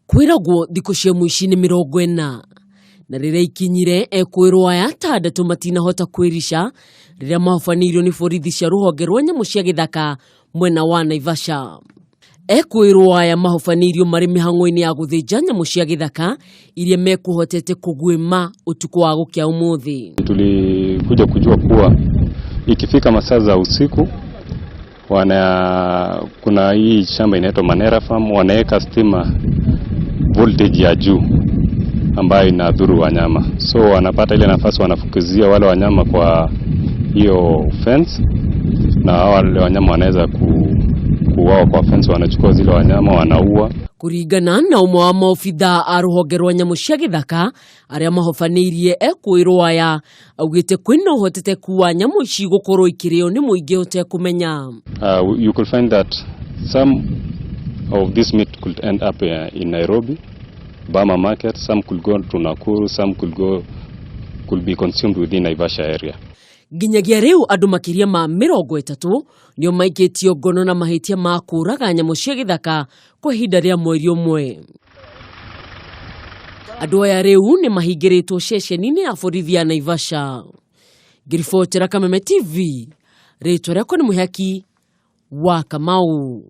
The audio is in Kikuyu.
Kwĩragwo thikũ cia mũici nĩ 40 na rĩrĩa ikinyire ekwĩrwo aya atandatũ matinahota kwĩrica rĩrĩa mahobanĩirio nĩ borithi cia rũhonge rwa nyamũ cia gĩthaka mwena wa Naivasha. Ekwĩrwo aya mahobanĩirio marĩ mĩhang'o-inĩ ya gũthĩnja nyamũ cia gĩthaka iria mekũhotete kũguĩma ũtukũ wa gũkĩa ũmũthĩ. Tulikuja kujua kuwa ikifika masaa za usiku wana kuna hii shamba inaitwa Manera Farm, wanaweka stima voltage ya juu ambayo inadhuru wanyama, so wanapata ile nafasi, wanafukuzia wale wanyama kwa hiyo fence, na wale wanyama wanaweza kuuawa kwa fence, wanachukua zile wanyama wanaua. Kũringana na ũmwe wa maobitha a rũhonge rwa nyamũ cia gĩthaka arĩa mahobanĩirie ekwĩrwo aya, augĩte kwĩna ũhotekeku wa nyamũ ici gũkorwo ikĩrĩo nĩ mũingĩ ũtekũmenya. You could find that some of this meat could end up in Nairobi, Burma market, some could go to Nakuru, some could be consumed within Naivasha area. Nginyagia rĩu andũ makĩria ma 30 nĩo maikĩtio ngono na mahĩtia ma kũũraga nyamũ cia gĩthaka kwa ihinda rĩa mweri ũmwe. Andũ aya rĩu nĩ mahingĩrĩtwo ceceni-inĩ ya borithi ya Naivasha. Ngĩribotera Kameme TV, rĩtwa rĩakwa nĩ Mũhaki wa Kamau.